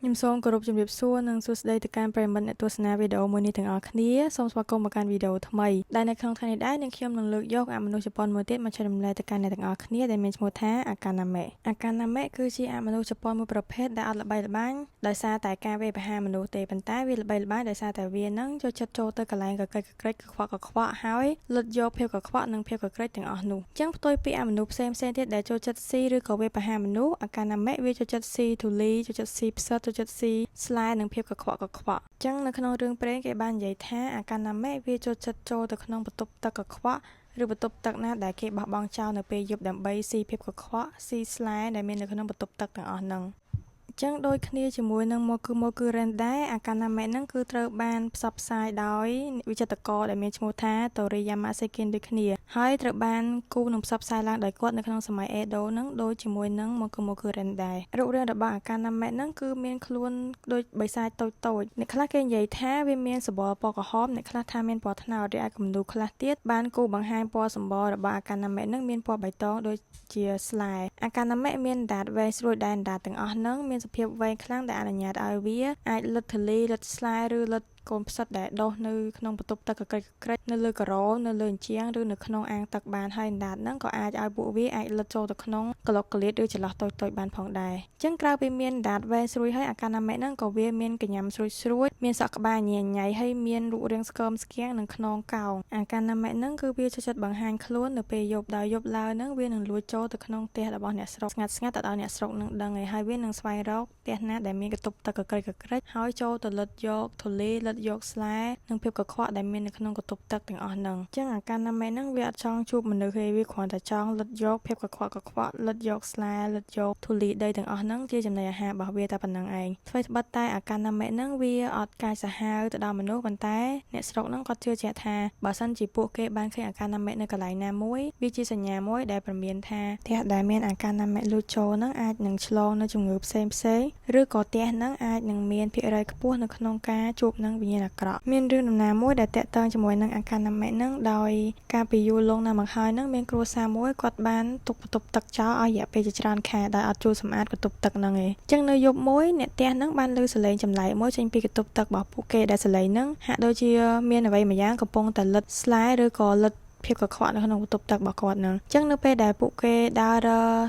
ខ្ញុំសូមគោរពជំរាបសួរនិងសួស្តីទៅកាន់ប្រិយមិត្តអ្នកទស្សនាវីដេអូមួយនេះទាំងអស់គ្នាសូមស្វាគមន៍មកកាន់វីដេអូថ្មីដែលនៅក្នុងថ្ងៃនេះដែរនាងខ្ញុំនឹងលើកយកអមនុស្សជប៉ុនមួយទៀតមកចែករំលែកទៅកាន់អ្នកទាំងអស់គ្នាដែលមានឈ្មោះថាអាកាណាមេអាកាណាមេគឺជាអមនុស្សជប៉ុនមួយប្រភេទដែលអត់ល្បីល្បាញដោយសារតែការវាយប្រហារមនុស្សទេប៉ុន្តែវាល្បីល្បាញដោយសារតែវានឹងចូលចិត្តចូលទៅកន្លែងកក្រិចកក្រិចកខ្វក់កខ្វក់ហើយលុតយកភាពកខ្វក់និងភាពកក្រិចទាំងអស់នោះអញ្ចឹងផ្ទុយពីអមនុស្សផ្សេងផ្សេងទៀតដែលចូលចិត្តស៊ីឬក៏វាយប្រហារមនុស្សអាកាណាមេវាចូលចិត្តស៊ីធូលីចូលចិត្តស៊ីផ្សិតចូលចិត្តស៊ីស្លែនិងភាពកខ្វក់កខ្វក់អញ្ចឹងនៅក្នុងរឿងព្រេងគេបាននិយាយថាអាកាណាមេវាចូលចិត្តចូលទៅក្នុងបន្ទប់ទឹកកខ្វក់ឬបន្ទប់ទឹកណាដែលគេបោះបង់ចោលនៅពេលយប់ដើម្បីស៊ីភាពកខ្វក់ស៊ីស្លែដែលមាននៅក្នុងបន្ទប់ទឹកទាំងអស់ហ្នឹងចឹងដូចគ្នាជាមួយនឹង Moku Moku Ren ដែរអាកាណាមេហ្នឹងគឺត្រូវបានផ្សព្វផ្សាយដោយវិចិត្រករដែលមានឈ្មោះថា Toriyama Seikin ដូចគ្នាហើយត្រូវបានគូរនិងផ្សព្វផ្សាយឡើងដោយគាត់នៅក្នុងសម័យ Edo ហ្នឹងដូចជាមួយនឹង Moku Moku Ren ដែររូបរាងរបស់អាកាណាមេហ្នឹងគឺមានខ្លួនដូចបិសាចតូចតូចអ្នកខ្លះគេនិយាយថាវាមានសម្បុរពណ៌ក្រហមអ្នកខ្លះថាមានពណ៌ត្នោតរីឯគំនូរខ្លះទៀតបានគូរបង្ហាញពណ៌សម្បុររបស់អាកាណាមេហ្នឹងមានពណ៌បៃតងដូចជាស្លែអាកាណាមេមានអណ្ដាតវែងស្រួយដែលអណ្ដាតទាំងអស់ហ្នឹងមានសភាពវែងខ្លាំងដែលអនុញ្ញាតឲ្យវាអាចលិតធូលីលិតស្លែឬលិតកូនផ្សិតដែលដុះនៅក្នុងបន្ទប់ទឹកកក្រិចក្រិចនៅលើការ៉ូនៅលើជញ្ជាំងឬនៅក្នុងអាងទឹកបានហើយអណ្ដាតហ្នឹងក៏អាចឲ្យពួកវាអាចលិតចូលទៅក្នុងក្លុកក្លៀតឬចន្លោះតូចៗបានផងដែរអញ្ចឹងក្រៅពីមានអណ្ដាតវែងស្រួយហើយអាកាណាមេហ្នឹងក៏វាមានកញ្ញាំស្រួយស្រួយមានសក់ក្បាលញ៉ៃញ៉ៃហើយមានរូបរាងស្គមស្គាំងនិងខ្នងកោងអាកាណាមេហ្នឹងគឺវាចូលចិត្តបង្ហាញខ្លួននៅពេលយប់ដោយយប់ឡើយហ្នឹងវានឹងលួចចូលទៅក្នុងផ្ទះរបស់អ្នកស្រុកស្ងាត់ស្ងាត់ទៅដល់អ្នកស្រុកនឹងដឹងឯងហើយវានឹងស្វែងរកផ្ទះណាដែលមានកន្ទប់ទឹកកក្រិចកក្រិចហើយចូលទៅលិតយកធូលីលិតយកស្លែនិងភាពកខ្វក់ដែលមាននៅក្នុងកន្ទប់ទឹកទាំងអស់ហ្នឹងអញ្ចឹងអាកាណាមេហ្នឹងវាអត់ចង់ជួបមនុស្សទេវាគ្រាន់តែចង់លិតយកភាពកខ្វក់កខ្វក់លិតយកស្លែលិតយកធូលីដីទាំងអស់ហ្នឹងជាចំណីអាហាររបស់វាតែប៉ុណ្ណឹងឯងថ្វីត្បិតតែអាកាណាមេហ្នឹងវាអត់កាចសាហាវទៅដល់មនុស្សប៉ុន្តែអ្នកស្រុកហ្នឹងគាត់ជឿជាក់ថាបើសិនជាពួកគេបានឃើញអាកាណាមេនៅកន្លែងណាមួយវាជាសញ្ញាមួយដែលព្រមានថាផ្ទះដែលមានអាកាណាមេលួចចូលហ្នឹងអាចនឹងឆ្លងនៅជំងឺផ្សេងផ្សេងឬក៏ផ្ទះហ្នឹងអាចនឹងមានភាគរយខ្ពស់នៅក្នុងការជួបនឹងវិញ្ញាណអាក្រក់មានរឿងដំណាលមួយដែលតាក់ទងជាមួយនឹងអាកាណាមេហ្នឹងដោយកាលពីយូរលង់ណាស់មកហើយហ្នឹងមានគ្រួសារមួយគាត់បានទុកបន្ទប់ទឹកចោលអស់រយៈពេលជាច្រើនខែដោយអត់ជួលសម្អាតបន្ទប់ទឹកហ្នឹងឯងអញ្ចឹងនៅយប់មួយអ្នកផ្ទះហ្នឹងបានឮសំឡេងចម្លែកមួយចេញពីបន្ទប់ទឹករបស់ពួកគេដែលសំឡេងហ្នឹងហាក់ដូចជាមានអ្វីម្យ៉ាងកំពុងតែលិតស្លែឬក៏លិតភាពកខ្វក់នៅក្នុងបន្ទប់ទឹករបស់គាត់ហ្នឹងអញ្ចឹងនៅពេលដែលពួកគេដើរ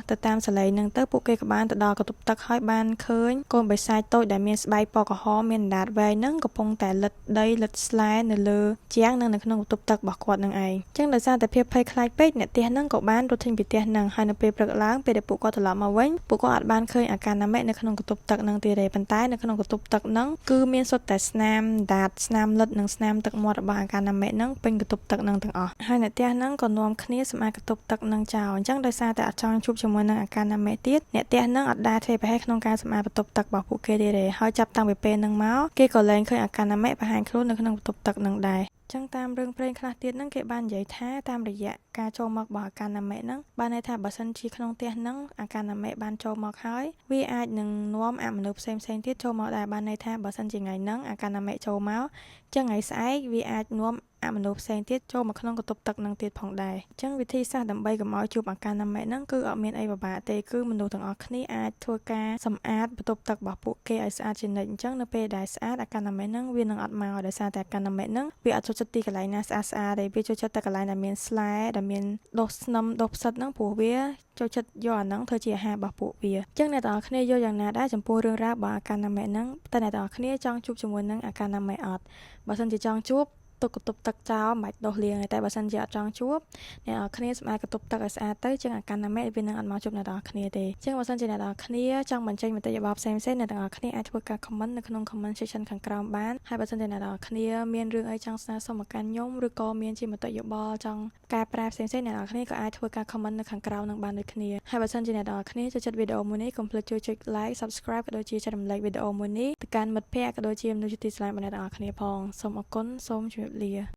ទៅតាមសំឡេងហ្នឹងទៅពួកគេក៏បានទៅដល់បន្ទប់ទឹកហើយបានឃើញកូនបិសាចតូចដែលមានស្បែកពណ៌ក្រហមមានអណ្ដាតវែងហ្នឹងកំពុងតែលិតដីលិតស្លែនៅលើជាងនិងនៅក្នុងបន្ទប់ទឹករបស់គាត់នឹងឯងអញ្ចឹងដោយសារតែភាពភ័យខ្លាចពេកអ្នកផ្ទះហ្នឹងក៏បានរត់ចេញពីផ្ទះហ្នឹងហើយនៅពេលព្រឹកឡើងពេលដែលពួកគាត់ត្រឡប់មកវិញពួកគាត់អត់បានឃើញអាកាណាមេនៅក្នុងបន្ទប់ទឹកហ្នឹងទៀតទេប៉ុន្តែនៅក្នុងបន្ទប់ទឹកហ្នឹងគឺមានសុទ្ធតែស្នាមអណ្ដាតស្នាមលិតនិងស្នាមទឹកមាត់របស់អាកាណាមេហ្នឹងពេញបន្ទប់ទឹកហ្នឹងទាំងអស់ហើយអ្នកផ្ទះហ្នឹងក៏នាំគ្នាសម្អាតបន្ទប់ទឹកហ្នឹងចោលអញ្ចឹងដោយសារតែអត់ចង់ជួបជាមួយនឹងអាកាណាមេទៀតអ្នកផ្ទះហ្នឹងអត់ដែលធ្វើប្រហែសក្នុងការសម្អាតបន្ទប់ទឹករបស់ពួកគេទៀតទេហើយចាប់តាំងពីពេលហ្នឹងមកគេក៏លែងឃើញអាកាណាមេបង្ហាញខ្លួននៅក្នុងបន្ទប់ទឹកហ្នឹងដែរចឹងតាមរឿងព្រេងខ្លះទៀតហ្នឹងគេបាននិយាយថាតាមរយៈការចូលមករបស់អាកាណាមេហ្នឹងបានន័យថាបើសិនជាក្នុងផ្ទះហ្នឹងអាកាណាមេបានចូលមកហើយវាអាចនឹងនាំអមនុស្សផ្សេងផ្សេងទៀតចូលមកដែរបានន័យថាបើសិនជាថ្ងៃហ្នឹងអាកាណាមេចូលមកចឹងថ្ងៃស្អែកវាអាចនាំអមនុស្សផ្សេងទៀតចូលមកក្នុងបន្ទប់ទឹកនឹងទៀតផងដែរអញ្ចឹងវិធីសាស្ត្រដើម្បីកុំឲ្យជួបអាកាណាមេហ្នឹងគឺអត់មានអីពិបាកទេគឺមនុស្សទាំងអស់គ្នាអាចធ្វើការសម្អាតបន្ទប់ទឹករបស់ពួកគេឲ្យស្អាតជានិច្ចអញ្ចឹងនៅពេលដែលស្អាតអាកាណាមេហ្នឹងវានឹងអត់មកដោយសារតែអាកាណាមេហ្នឹងវាអត់ចូលចិត្តទីកន្លែងណាស្អាតស្អាតទេវាចូលចិត្តតែកន្លែងដែលមានស្លែដែលមានដុះស្នឹមដុះផ្សិតហ្នឹងព្រោះវាចូលចិត្តយកអាហ្នឹងធ្វើជាអាហាររបស់ពួកវាអញ្ចឹងអ្នកទាំងអស់គ្នាយល់យ៉ាងណាដែរចំពោះរឿងរ៉ាវរបស់អាកាណាមេហ្នឹងតើអ្នកទាំងអស់គ្នាចង់ជួបជាមួយនឹងអាកាណាមេអត់បើសិនជាចង់ជួបទុកបន្ទប់ទឹកចោលមិនបាច់ដុសលាងទេតែបើសិនជាអត់ចង់ជួបអ្នកនរគ្នាសម្អាតបន្ទប់ទឹកឲ្យស្អាតទៅចឹងអាកាណាមេវានឹងអត់មកជួបអ្នកនរគ្នាទេចឹងបើសិនជាអ្នកនរគ្នាចង់បញ្ចេញមតិយោបល់ផ្សេងៗអ្នកទាំងអស់គ្នាអាចធ្វើការ comment នៅក្នុង comment section ខាងក្រោមបានហើយបើសិនជាអ្នកនរគ្នាមានរឿងអីចង់ស្នើសុំមកកាន់ខ្ញុំឬក៏មានជាមតិយោបល់ចង់កែប្រែផ្សេងៗអ្នកនរគ្នាក៏អាចធ្វើការ comment នៅខាងក្រោមនឹងបានដូចគ្នាហើយបើសិនជាអ្នកនរគ្នាចូលចិត្តវីដេអូមួយនេះកុំភ្លេចជួយចុច like subscribe ក៏ដូចជាចែករំលែកវីដេអូមួយនេះទៅកាន់មិត្តភ័ក្តិក៏ដូចជាមនុស្សជាទីស្រឡាញ់របស់អ្នកទាំងអស់គ្នាផងសូមអរគុណសូមជម្រាបលា។